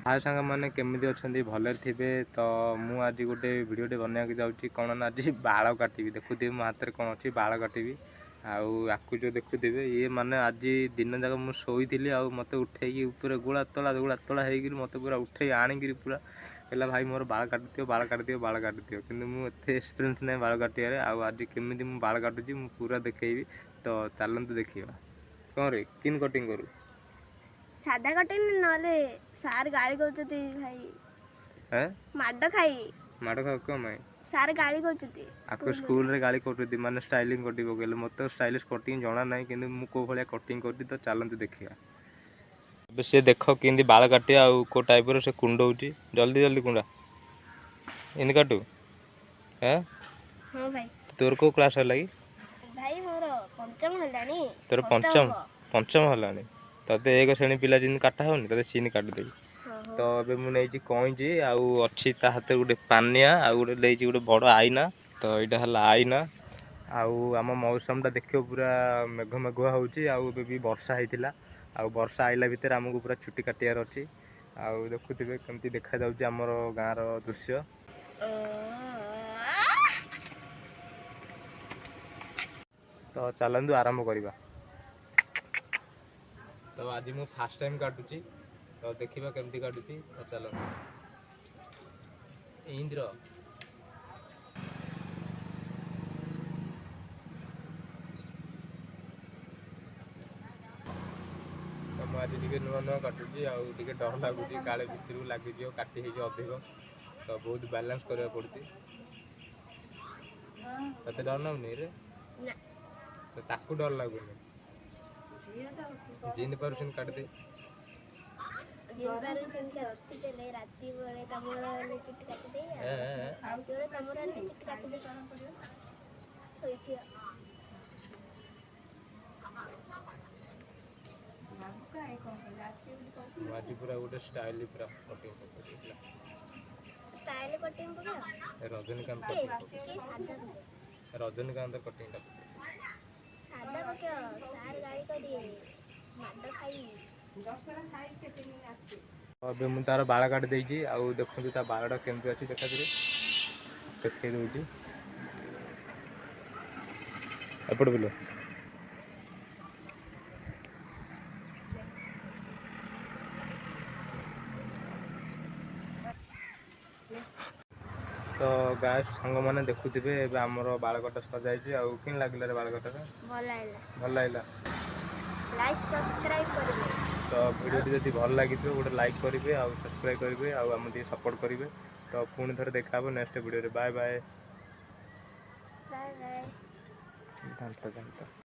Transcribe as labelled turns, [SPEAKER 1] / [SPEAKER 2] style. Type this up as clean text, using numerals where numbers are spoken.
[SPEAKER 1] ହାଏ ସାଙ୍ଗମାନେ, କେମିତି ଅଛନ୍ତି? ଭଲରେ ଥିବେ। ତ ମୁଁ ଆଜି ଗୋଟେ ଭିଡ଼ିଓଟେ ବନେଇବାକୁ ଯାଉଛି। କ'ଣ ନା ଆଜି ବାଳ କାଟିବି। ଦେଖୁଥିବେ ମୋ ହାତରେ କ'ଣ ଅଛି, ବାଳ କାଟିବି। ଆଉ ଆକୁ ଯେଉଁ ଦେଖୁଥିବେ, ଇଏ ମାନେ ଆଜି ଦିନ ଯାକ ମୁଁ ଶୋଇଥିଲି ଆଉ ମୋତେ ଉଠେଇକି ଉପରେ ଗୋଳା ତଳା ଗୋଳା ତଳା ହେଇକିରି ମୋତେ ପୁରା ଉଠେଇ ଆଣିକିରି ପୁରା କହିଲା, ଭାଇ ମୋର ବାଳ କାଟିଦିଅ, ବାଳ କାଟିଦିଅ, ବାଳ କାଟିଦିଅ। କିନ୍ତୁ ମୁଁ ଏତେ ଏକ୍ସପିରିଏନ୍ସ ନାହିଁ ବାଳ କାଟିବାରେ। ଆଉ ଆଜି କେମିତି ମୁଁ ବାଳ କାଟୁଛି ମୁଁ ପୁରା ଦେଖେଇବି। ତ ଚାଲନ୍ତୁ ଦେଖିବା। କ'ଣ ରେ, କିନ୍ କଟିଂ କରୁ?
[SPEAKER 2] ସାଧା କଟିଂ, ନହେଲେ ସାର୍ ଗାଳି କରୁଛନ୍ତି ଭାଇ। ମାଡ଼ ଖାଇ।
[SPEAKER 1] ମାଡ଼ ଖାଉ କ'ଣ ପାଇଁ?
[SPEAKER 2] ସାର୍ ଗାଳି କରୁଛନ୍ତି।
[SPEAKER 1] ଆକୁ ସ୍କୁଲରେ ଗାଳି କରୁଛନ୍ତି, ମାନେ ଷ୍ଟାଇଲିଂ କଟି ପକେଇଲେ। ମୋତେ ଷ୍ଟାଇଲିଶ କଟିଂ ଜଣା ନାହିଁ, କିନ୍ତୁ ମୁଁ କେଉଁ ଭଳିଆ କଟିଂ କରୁଛି ତ ଚାଲନ୍ତୁ ଦେଖିବା। ଏବେ ସେ ଦେଖ କେମିତି ବାଳ କାଟିବା ଆଉ କେଉଁ ଟାଇପ୍ର ସେ କୁଣ୍ଡଉଛି। ଜଲ୍ଦି ଜଲ୍ଦି କୁଣ୍ଡା, ଏମିତି କାଟୁ।
[SPEAKER 2] ହଁ ଭାଇ।
[SPEAKER 1] ତୋର କେଉଁ କ୍ଲାସ୍ ହେଲା କି?
[SPEAKER 2] ଭାଇ, ମୋର ପଞ୍ଚମ ହେଲାଣି।
[SPEAKER 1] ତୋର ପଞ୍ଚମ ହେଲାଣି? ତତେ ଏକ ଶ୍ରେଣୀ ପିଲା ଯେମିତି କାଟା ହେଉନି, ତତେ ସିନି କାଟିଦେବି। ତ ଏବେ ମୁଁ ନେଇଛି କଇଁଚି, ଆଉ ଅଛି ତା ହାତରେ ଗୋଟେ ପାନିଆ, ଆଉ ଗୋଟେ ନେଇଛି ଗୋଟେ ବଡ଼ ଆଇନା। ତ ଏଇଟା ହେଲା ଆଇନା। ଆଉ ଆମ ମୌସମଟା ଦେଖିବ, ପୁରା ମେଘ ମେଘୁଆ ହେଉଛି। ଆଉ ଏବେ ବି ବର୍ଷା ହେଇଥିଲା, ଆଉ ବର୍ଷା ଆଇଲା ଭିତରେ ଆମକୁ ପୁରା ଚୁଟି କାଟିବାର ଅଛି। ଆଉ ଦେଖୁଥିବେ କେମିତି ଦେଖାଯାଉଛି ଆମର ଗାଁର ଦୃଶ୍ୟ। ତ ଚାଲନ୍ତୁ ଆରମ୍ଭ କରିବା। ତ ଆଜି ମୁଁ ଫାର୍ଷ୍ଟ ଟାଇମ୍ କାଟୁଛି, ତ ଦେଖିବା କେମିତି କାଟୁଛି। ତ ଚାଲନ୍ତୁ। ଇନ୍ଦ୍ର ତ ମୁଁ ଆଜି ଟିକେ ନୂଆ ନୂଆ କାଟୁଛି ଆଉ ଟିକେ ଡର ଲାଗୁଛି, କାଳେ ଭିତରକୁ ଲାଗିଯିବ, କାଟି ହେଇଯିବ ଅଧିକ। ତ ବହୁତ ବାଲାନ୍ସ କରିବାକୁ ପଡ଼ୁଛି। ତତେ ଡର ଲାଗୁନି ରେ? ତ ତାକୁ ଡର ଲାଗୁନି। ଜିନି ପାରୁ ସେମିତି କାଟିଦେ।
[SPEAKER 2] ରାତି ବେଳେ ତମର ହେଲେ ଚୁଟି କାଟିଦେଇ, ତମର ହେଲେ ଚୁଟି କାଟିଦେଇ ଶୋଇଥିବ।
[SPEAKER 1] ମୁଁ ଆଜି ପୁରା ଗୋଟେ ଷ୍ଟାଇଲ ପୁରା କଟିଂ ପକେଇଥିଲା।
[SPEAKER 2] ଷ୍ଟାଇଲ କଟିଂ ପକେଇବ?
[SPEAKER 1] ରଜନୀକାନ୍ତ କଟିଂ, ରଜନୀକାନ୍ତ କଟିଂଟା।
[SPEAKER 2] ସାଧା ପକେଇବ, ସାର୍ ଗାଳି କରିବେ, ମାଡ଼ ଖାଇବି।
[SPEAKER 1] ଏବେ ମୁଁ ତାର ବାଳ କାଟି ଦେଇଛି, ଆଉ ଦେଖନ୍ତୁ ତା ବାଳଟା କେମିତି ଅଛି। ଦେଖାଦେବେ, ଦେଖେଇ ଦେଉଛି ଏପଟେ ବୁଲ। ତ ଗାଁ ସାଙ୍ଗମାନେ ଦେଖୁଥିବେ, ଏବେ ଆମର ବାଳ କଟା ସଜାଇଛି। ଆଉ କେମିତି ଲାଗିଲା ରେ ବାଳ କଟାଟା?
[SPEAKER 2] ଭଲ ଲାଗିଲା।
[SPEAKER 1] ଭଲ ଲାଗିଲା।
[SPEAKER 2] ଲାଇକ୍ ସବସ୍କ୍ରାଇବ୍ କରିବେ।
[SPEAKER 1] ତ ଭିଡ଼ିଓଟି ଯଦି ଭଲ ଲାଗିଥିବ, ଗୋଟେ ଲାଇକ୍ କରିବେ ଆଉ ସବସ୍କ୍ରାଇବ୍ କରିବେ, ଆଉ ଆମକୁ ଟିକେ ସପୋର୍ଟ କରିବେ। ତ ପୁଣି ଥରେ ଦେଖା ହେବ ନେକ୍ସଟ ଭିଡ଼ିଓରେ। Bye bye.
[SPEAKER 2] Bye bye.
[SPEAKER 1] ଘାଣ୍ଟ ଘାଣ୍ଟ।